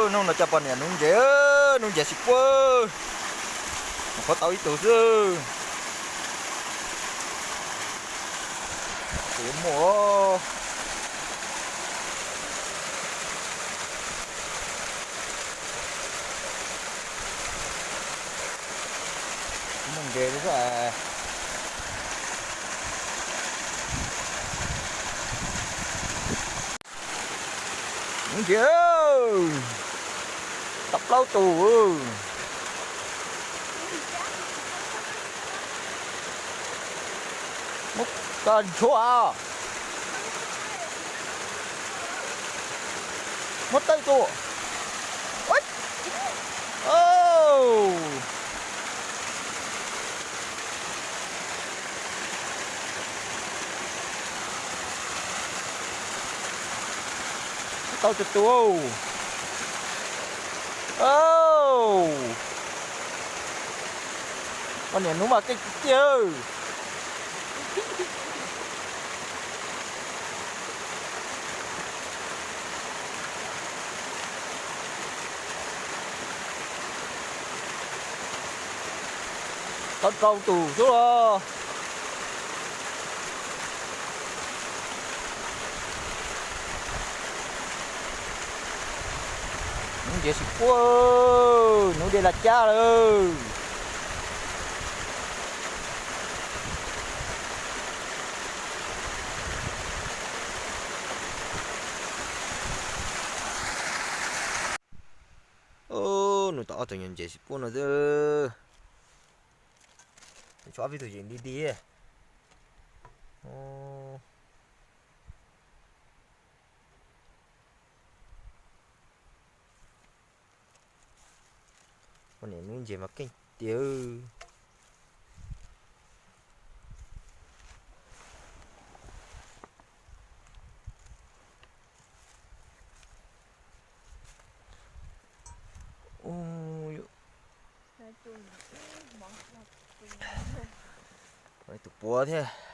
Hnub no coj poj niam nuv ntses, nuv ntses xim puab, mus qhuav tau ib tug xwb. Tus muaj, muaj ntses li xwb. Nuv ntses, tau plaub tus. Muab tau ntshua, muab tawm tus. Tau tus tus. Poj niam nuv mas keej tiag tiag. Tau rau tus xwb los. Nuv ntses xim puab, nuv dej laj cab lawm. Nuv tau ob tug nyuag ntses xim puab no xwb. Tshuav ob peb tug yeej dig dig. Poj niam nuv ntses mas keej tiag. Tus puav thiab.